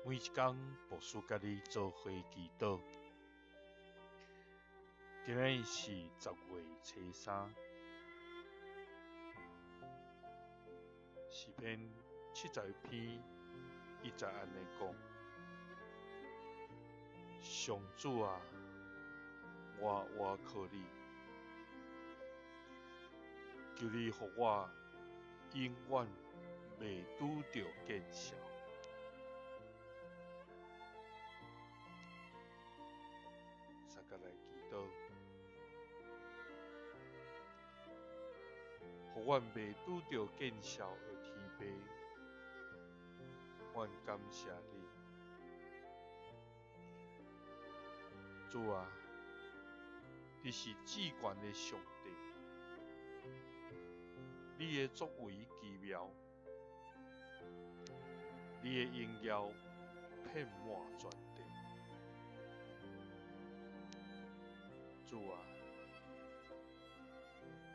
每一工牧師佮你做伙祈禱。今日是10月初三，詩篇71篇1節按呢講：上主啊，我倚靠你，求你予我永遠袂拄著見笑。相共來祈禱，予阮袂拄著見笑的天父，阮感謝你。主啊，你是至懸的上帝，你的作為奇妙，你的榮耀遍滿全地。主啊，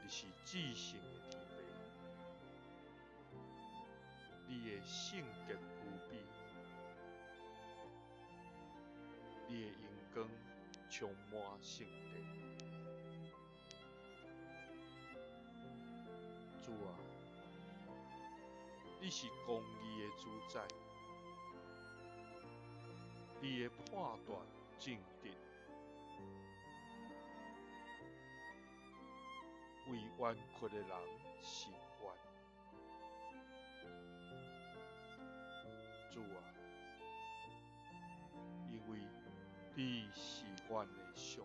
你是至聖的天父，你的聖潔無比，你的榮光充滿聖殿。主啊，你是公義的主宰，你的判斷正直，為冤屈的人伸冤。主啊，因為你是阮的上帝。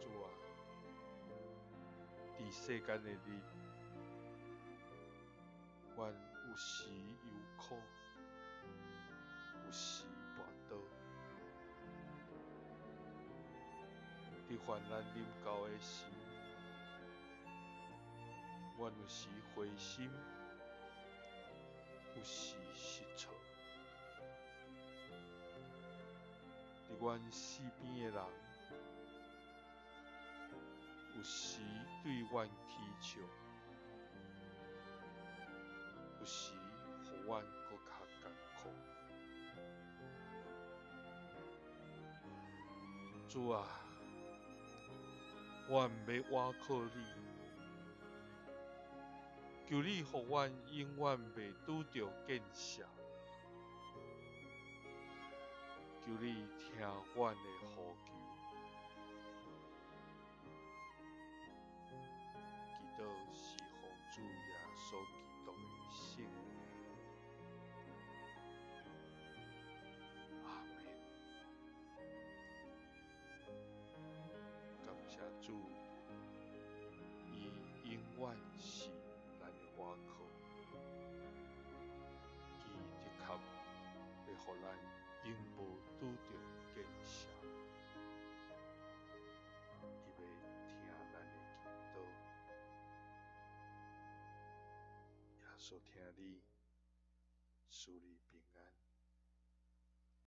主啊，佇世間的日，阮有時憂苦，有時跋倒。佇患難臨到的時，阮有時灰心，有時失措。佇阮四邊的人，有時對阮起笑，有時予阮閣較艱苦。主啊，阮欲倚靠你，求你予阮永遠袂拄著見笑，求你聽阮的呼求。祈禱是奉主耶穌基督的聖名。阿們。感謝主，伊永遠是咱的倚靠，伊的確會予咱永無拄著見笑，伊欲聽咱的祈禱。耶穌疼你，賜你平安。